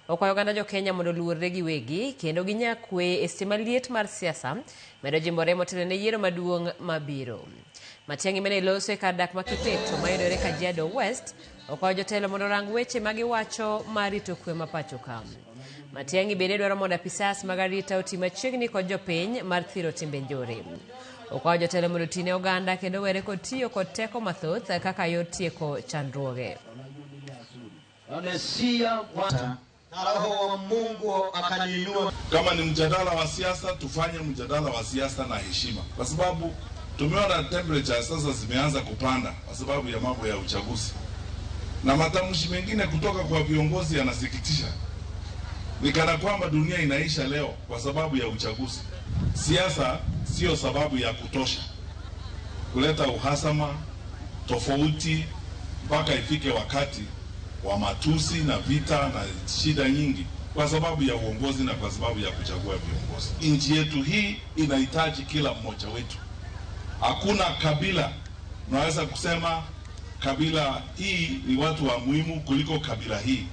Okwayo oganda jo Kenya mondo oluorre giwegi kendo ginya kwe e seche ma liet mar siasa medo jimbore motelo ne yiero maduong' mabiro. Matiang'i mane loso e kar dak ma Kipeto mayudore Kajiado West okwayo jotelo mondo orang weche ma giwacho mar rito kwe ma pacho ka. Matiang'i bende dwaro mondo apisas mag arita oti machiegni kod jopiny mar thiro timbe njore. Okwayo jotelo mondo oti ne oganda kendo were kod tiyo kod teko mathoth kaka yor tieko chandruoge. Na Roho wa Mungu akaniinua. Kama ni mjadala wa siasa, tufanye mjadala wa siasa na heshima, kwa sababu tumeona temperature sasa zimeanza kupanda kwa sababu ya mambo ya uchaguzi, na matamshi mengine kutoka kwa viongozi yanasikitisha. Ni kana kwamba dunia inaisha leo kwa sababu ya uchaguzi. Siasa sio sababu ya kutosha kuleta uhasama, tofauti, mpaka ifike wakati wa matusi na vita na shida nyingi kwa sababu ya uongozi na kwa sababu ya kuchagua viongozi. Nchi yetu hii inahitaji kila mmoja wetu. Hakuna kabila unaweza kusema kabila hii ni watu wa muhimu kuliko kabila hii.